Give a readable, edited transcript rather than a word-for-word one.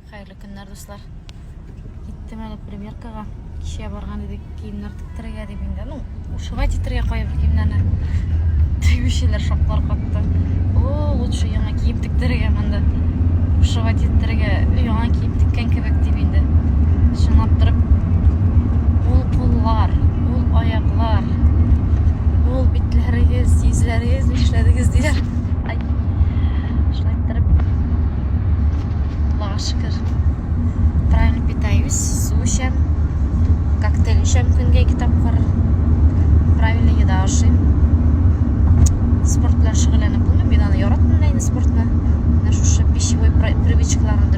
Хәерле көннәр, дуслар. Киттем әле примеркага. Кичә барган идек киемнәр тектерергә дип инде. Ну, ушивать итәргә кайбер киемнәрне. Тегүчеләр шаклар катты. О, лучше яңа кием тектерергә монда. Ушивать итәргә яңа кием теккән кебек дип инде. Чынлап торып, ул куллар, ул аяклар, ул битләрегез, йөзләрегез нишләдегез диләр. Ай. Шулай иттереп, Аллага шөкер, правильно питаюсь, су эчәм, коктейль эчәм көнгә ике тапкыр, правильно еда ашыйм. Спорт белән шөгыльләнеп булмый, мин аны яратмыйм да инде спортны. Менә шушы пищевой привычкаларны